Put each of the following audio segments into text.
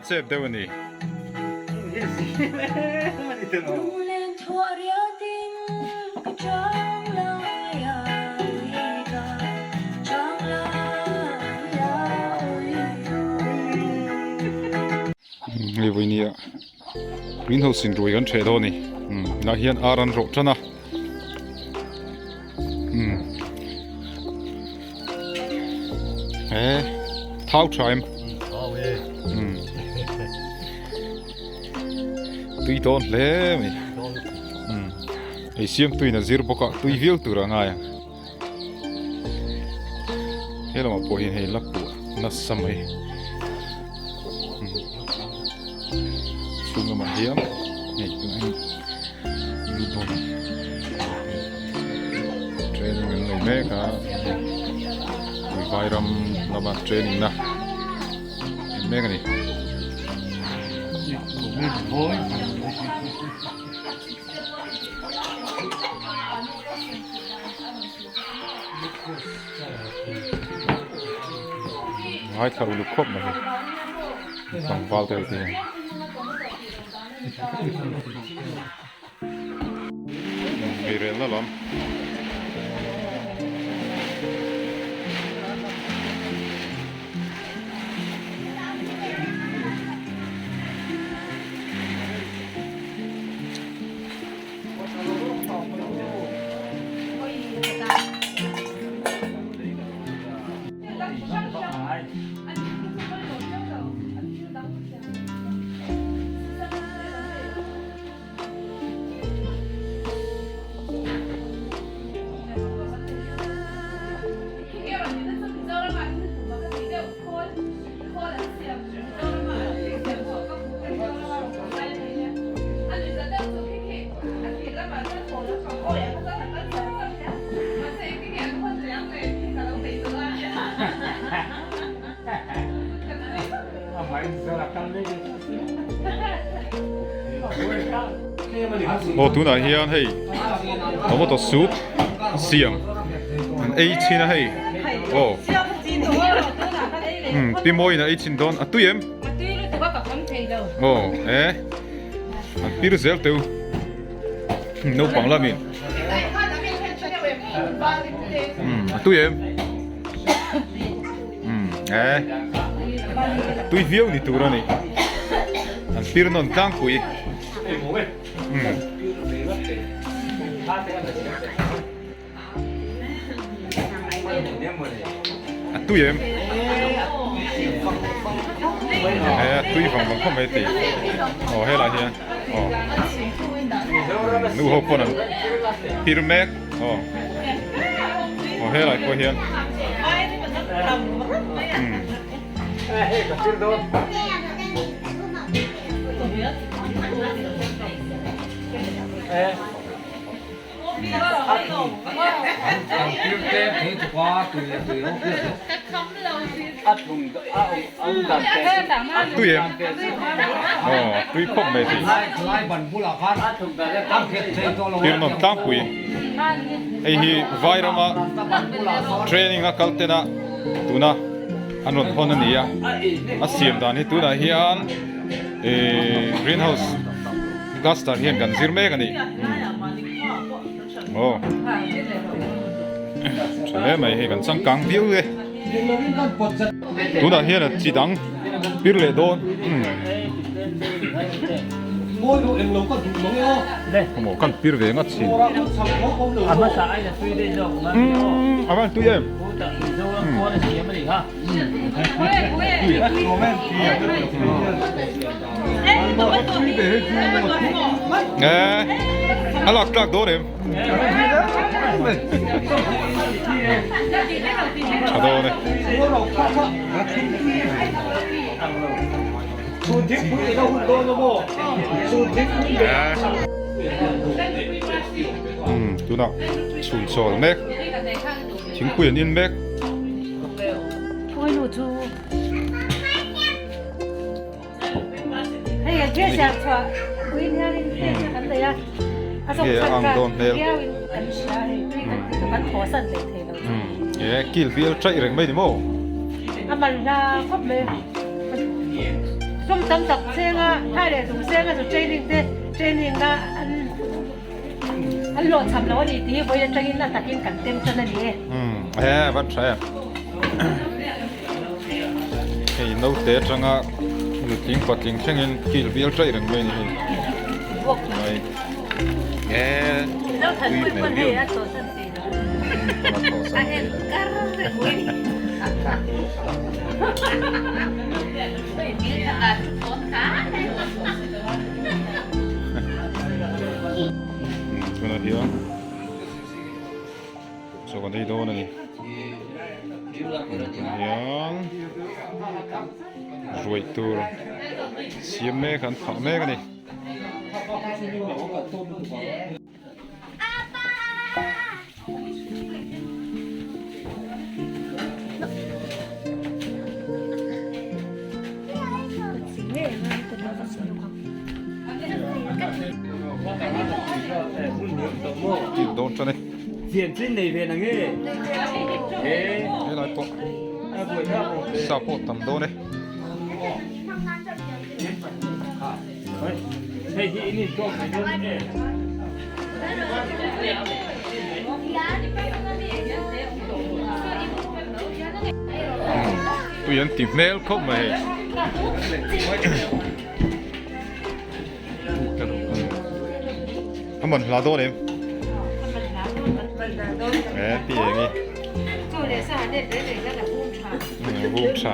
chep deuh a ni. Hei vawinia greenhouse in ruai kan ṭheh dawn a ni lah hian ar an rawh ṭan a he thau ṭha em tui dawn hle mai ei siam tuin a zir bawk a tui viau tur a ngai ang he lamah pawh hian hei la puah nasa mai chhung lamah hian hei tunah hian lut dawn training an nei mek a tui vairam lama training na en mek a ni. Ngaithla uluk khawp mai hei tlangval te ho te hian. Eirelna lam. Aw tunah hian hei tomato soup siam an ei chhin a hei aw umm pi mawiin a ei chhin dawn a tui em aw e an pir zel teu naupang lamin umm a tui em. Umm e tui viau ni tur a ni an pir nawn tlangpui umm a tui em e a tui vang vang khawp mai ti aw helai hian aw nu ho pawn an pir mek aw. Aw helai pawh hian Tui em? Aw tui khawp mai thei. Thil nawm tlangpui. Hei hi vai rama training a kal tena tuna an rawn hawn a ni a. A siam dan hi tunah hian ihh greenhouse cluster hian kan zir mek a ni. Aw tha hle mai hei kan changkang viau e. Tunah hian a chi dang pir leh dawn. Maw kan pir ve ngat chin. A van tui em. A lak tlak dawn em. Tha dawn e. Umm tunah chhun chawl mek thingpui an in mek. Nge a ang dawn hmel e kil vial chaih reng mai ni maw. Sum tam tak chenga thai leh tum senga chu training te training na an an hlawhchham lo a ni tih hi vawi atangin a takin kan tem tan a ni e. Umm he va tha em. Hei naute atanga nutling patling thlengin kil bial taih reng mai a ni hei. Mai e tui hmel viau. Tunah hian chaw kan ei dawn a ni tunah hian ruai tur siam mek an phah mek a ni. Kil dawn tan e. Helai pawh sa pawh tam dawn e. Tui an ti hmel khawp mai hei. A man hla dawn em? E pi eng i. Vum tha.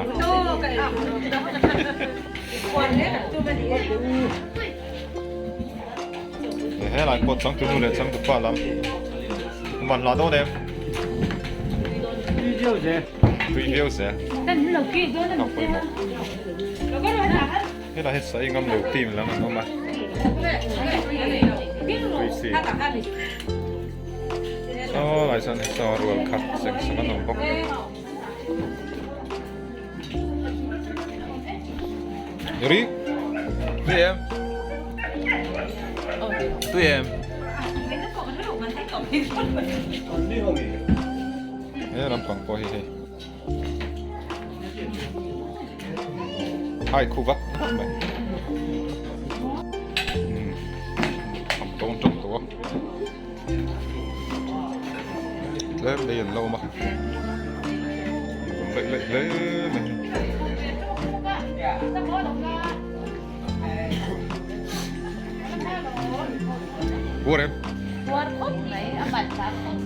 Helai pawh changtunu leh changtupa lam man hla dawn em? Tui viau zel. A pawimawh. Helai hi sawi ngam lo team lam an awm a. Tui si. Saw lai chuan saw rual khat seng seng an awm bawk. Ri Tui em Tui em He lampang pawh hi hei Hai khu vat vat mai Tham tawn tawng tawh a Tlem lei an lo awm a Nuam laih laih hle mai hi. Puar em? Puar khawp mai, a ban ta khawp.